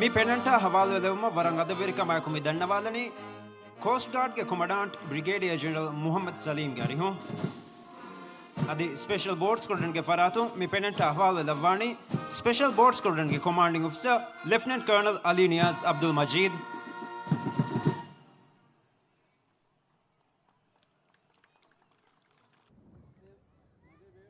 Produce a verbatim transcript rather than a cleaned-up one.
މި ޕެނަންޓާ ހަވާލުވެލެވުމަށް ވަރަށް އަދަބުވެރިކަމާއެކު މި ދަންނަވާލަނީ ކޯސްޓް ގާޑްގެ ކޮމަޑާންޓް ބްރިގޭޑިއާ ޖެނެރަލް މުހައްމަދު ސަލީމްގެ އަރިހުން. އަދި ސްޕެޝަލް ބޯޓް ސްކޮޑްރަންގެ ފަރާތުން މި ޕެނަންޓާ ހަވާލުވެލައްވާނީ ސްޕެޝަލް ބޯޓް ސްކޮޑްރަންގެ ކޮމާންޑިން އޮފިސަރ ލެފްޓިނަންޓް ކަރނަލް އަލީ ނިޔާޒް އަބްދުލް މަޖީދު.